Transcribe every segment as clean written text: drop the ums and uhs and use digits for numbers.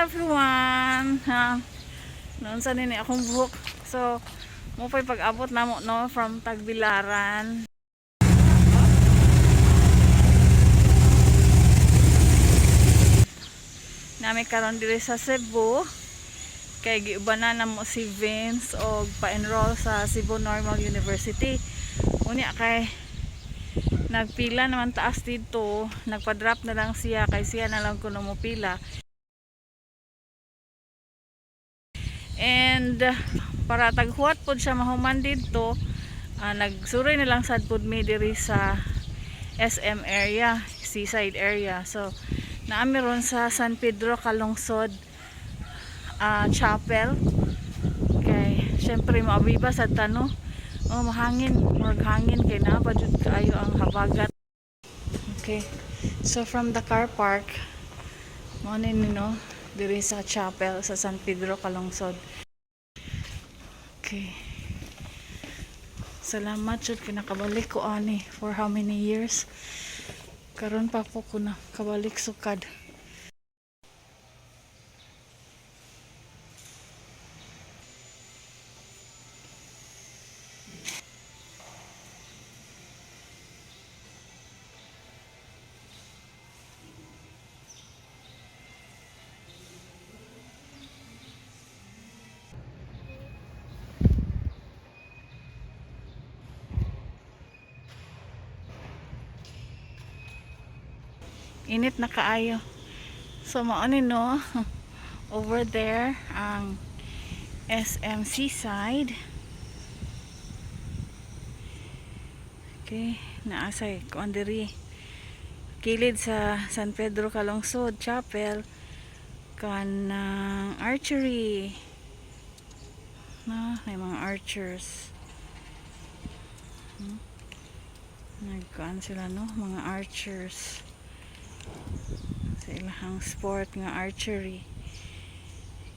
Everyone! Ha? Noon sa nini akong buhok. So, mo pa'y pag-abot namo, no, from Tagbilaran. Nami karon diri sa Cebu kay giubanan namo si Vince og pa-enroll sa Cebu Normal University. Unya kay nagpila naman taas dito, nagpa-drop na lang siya kay siya na lang kuno mo pila. And para taghuwat pod siya mahuman didto, nagsuroy na lang sad pod mi diri sa SM area, seaside area. So naami ron sa San Pedro Calungsod Chapel. Kay syempre maabiba sad ta, no. Oh, mahangin, murag hangin kay naa pa jud kaayo ang habagat. Okay. So from the car park, mao ni, no, diri sa chapel sa San Pedro Calungsod. Okay. Salamat jud kay nakabalik ko ani for how many years. Karon pa po ko na kabalik sukad. Init na kaayo. So mao ni, no, over there ang SM Seaside. Okay, naa say kuan diri. Kilid sa San Pedro Calungsod Chapel kanang archery. No, may mga archers. Nagkuan sila, no, mga archers sa ilahang sport nga archery.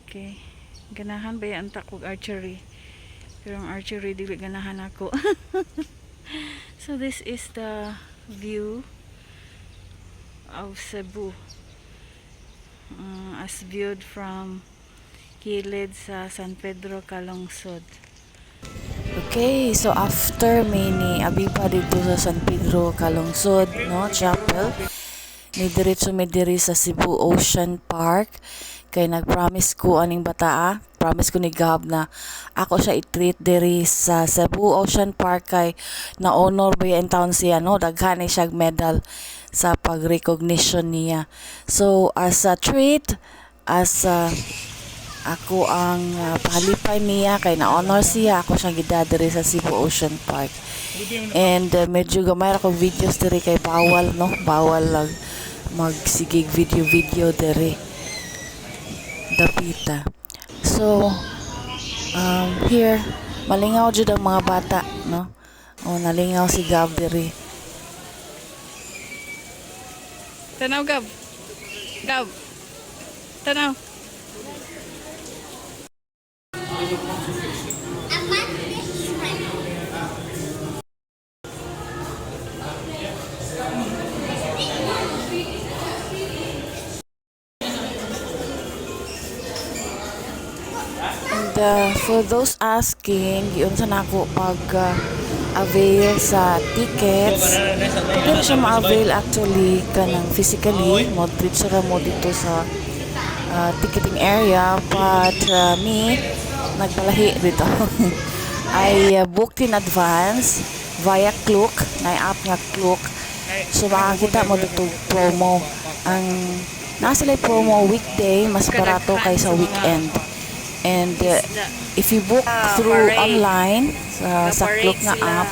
Okay. Ganahan ba yan ta kog archery? Pero ang archery dili ganahan ako. So this is the view of Cebu. As viewed from kilid sa San Pedro Calungsod. Okay, so after may ni abipa dito sa San Pedro Calungsod, no, Chapel, ni diretso mi diri sa Cebu Ocean Park kay nag-promise ko aning bataa, promise ko ni Gab na ako siya i-treat diri sa Cebu Ocean Park kay na-honor ba in town siya, no, daghan ni siya medal sa pag-recognition niya. So as a treat, as a ako ang pahalipay niya kay na-honor siya, ako siyang gidala diri sa Cebu Ocean Park. And medyo gamay ra kog videos diri kay bawal, no, bawal lang magsigig video video diri dapita. So here malingaw jud ang mga bata, no. Oh, nalingaw si Gab diri. Tanaw, Gab. Gab. Tanaw. A monthly shrimp. And for those asking, giunsa nako pag avail sa tickets, pwede na siya ma-avail actually kanang physically, mo diretso ra mo dito sa ticketing area, but me, nagpalahi dito. I booked in advance via Klook, na app nga Klook. So makakita mo dito promo. Ang naa sila promo weekday, mas barato kaysa weekend. And if you book through parade. Online sa Ga-parade Klook nga sila. App,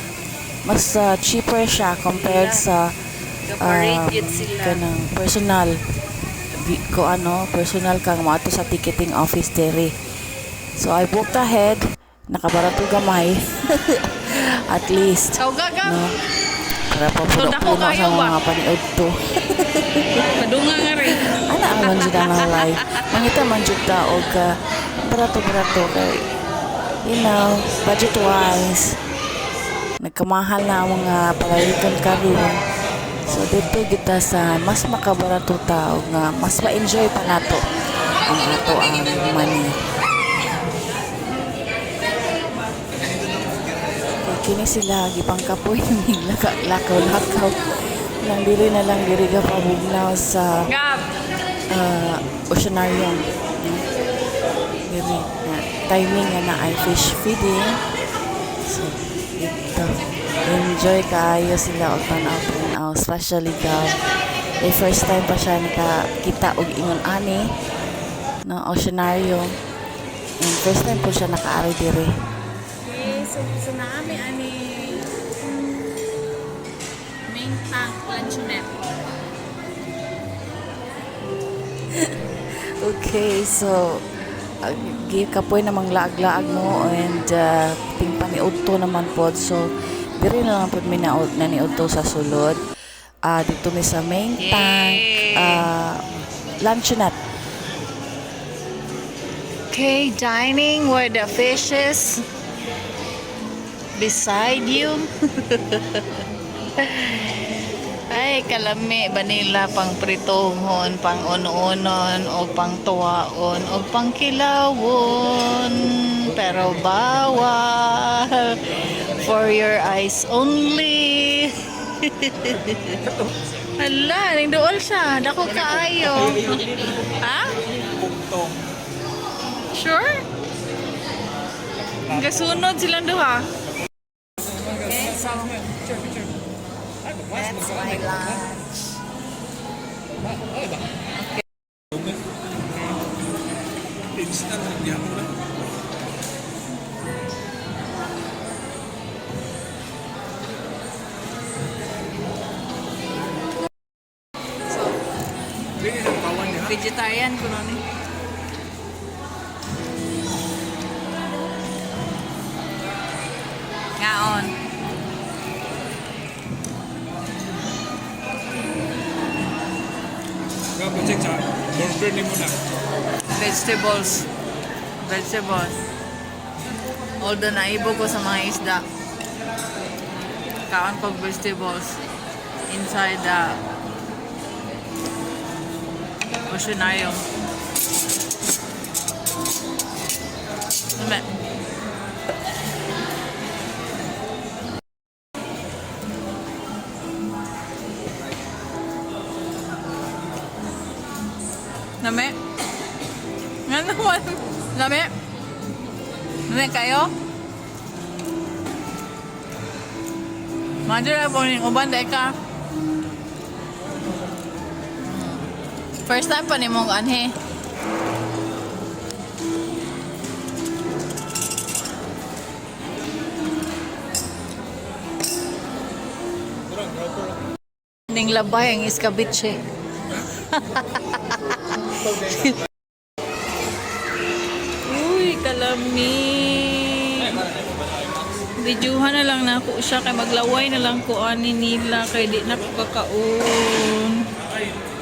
mas cheaper siya compared sa Ga-parade yun sila. Kanang personal ko ano, personal kang moadto sa ticketing office diri. So I booked ahead, nakabarato gamay. At least, Tawga, Gab. No? Para pa So, dako puno-puno sa kayo ba? mga paniud to. Padunga nga rin. Ana man jud ang life. Mangita man jud ta og barato-barato kay budget wise nagkamahal na ang mga palaliton karon. So dito kita sa mas makabarato ta og nga mas ma-enjoy pa nato ang ato ang money. Kay kini sila gipangkapoy ning lakaw-lakaw lang diri na lang diri ka pabugnaw sa Gab! Oceanarium, no? Diri na timing nga na ay fish feeding. So, ito. Enjoy kaayo sila og tan-aw tan-aw, especially Gab. Eh, first time pa siya nakakita og ingon ani no oceanarium. And first time po siya nakaari diri. Okay, so naami ani main tank luncheonette. Okay, so kapoy namang laag-laag, no, and ting paniudto naman pod, so diri na lang pod mi na naniudto sa sulod. Ah, dito mi sa main tank luncheonette. Okay, dining where the fishes beside you. Ay, kalami, vanilla, pang pritohon, pang uno-unon, o pang tuwaon, o pang kilawon. Pero bawal. For your eyes only. Hala, nagdool siya. Dako kaayo. Ha? Sure? Gasunod silang duha. Okay, so that's my lunch. Instant gyapon na. So, Dili na pawan niya. Vegetarian ko nun eh. Ngaon. Gabo check sa burger nimo na. Vegetables. Vegetables. Although naibo ko sa mga isda. Kaon ko vegetables inside the oceanarium. Lami. Lami. Nga naman. Lami. Lami kayo? Madura po ning uban dahil ka. First time pa ni mong anhe. Ning labay ang iskabitche. Uy, kalami. Videohan na lang nako siya kay maglaway na lang ko ani nila kay di na ko kakaon.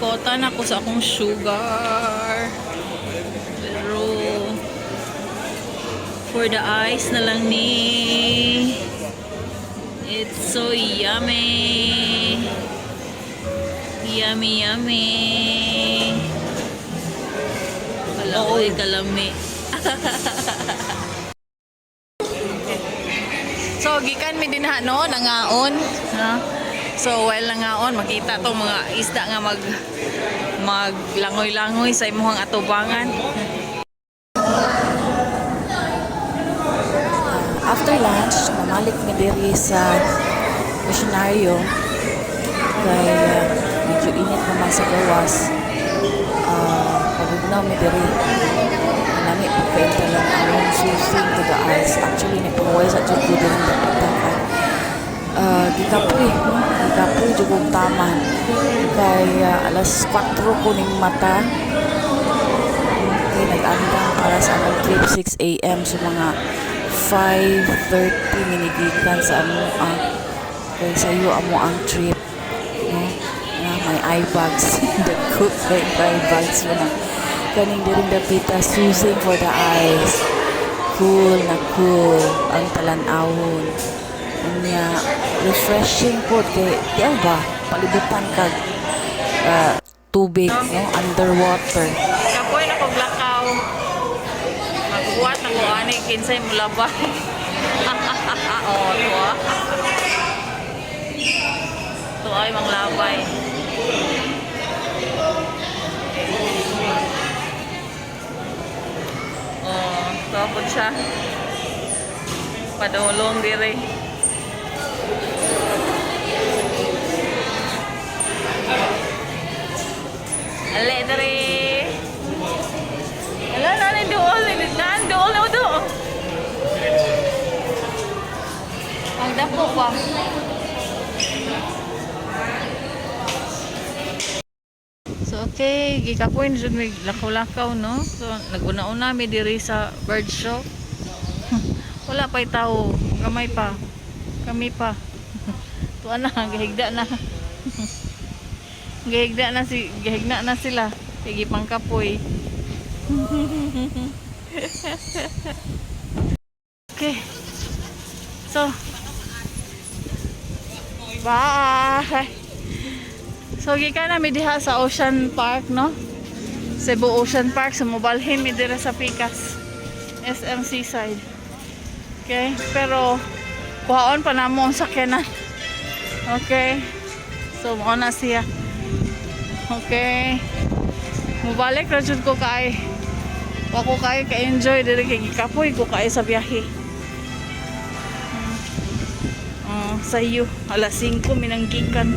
Kota na ko sa akong sugar. Pero for the eyes na lang ni. It's so yummy. Yummy, yummy. Kalaoy, kalami. So, gikan mi din ha, no, nangaon. Ha? So, while nangaon, makita tong mga isda nga maglangoy-langoy sa imuhang atubangan. After lunch, namalik mi diri sa oceanarium kay medyo init naman sa gawas. Pabugnaw mi diri. Lami po kay talan-awon, soothing to the eyes. Actually, nagpahuway sa jud ko diri dapita kay gikapoy, no? Gikapoy jud kong taman. Kay alas 4 ko ning mata. Okay, nag-andam para sa among trip 6 a.m. So mga 5:30 minigikan sa amo ang kay sayo amo ang trip, no, na may eye bags, dagko kay eye bags mo na kaning diring dapita, soothing for the eyes, cool na cool ang talan-awon. Unya refreshing po kay di ba palibutan kag tubig, no, underwater. Kapoy na kog. Gani kinsay mulabay. Oh, tuwa. Tuwa ay manglabay. Oh, tuwa po siya. Padulong dire. Ale, dire. Ala, na dool. Naan, dool na do. Ang dako pa. So okay, gikapoy na jud mig lakaw-lakaw, no. So naguna-una mi diri sa bird show. Wala pa'y tao, gamay pa. Kami pa. Tuwa na, gahigda na. Gahigda na sila. Sige pangkapoy. Okay. So, bye. So, gikan na mi diha sa Ocean Park, no? Cebu Ocean Park. So, mobalhin mi dira sa Pikas. SM Seaside. Okay? Pero, kuhaon pa namo ang sakyanan. Okay? So, mao na siya. Okay. Mubalik ra jud ko kay. Wa ko kay ka-enjoy diri kay gikapoy ko kay sa biyahe. Oh, sa iyo alas 5 minanggikan.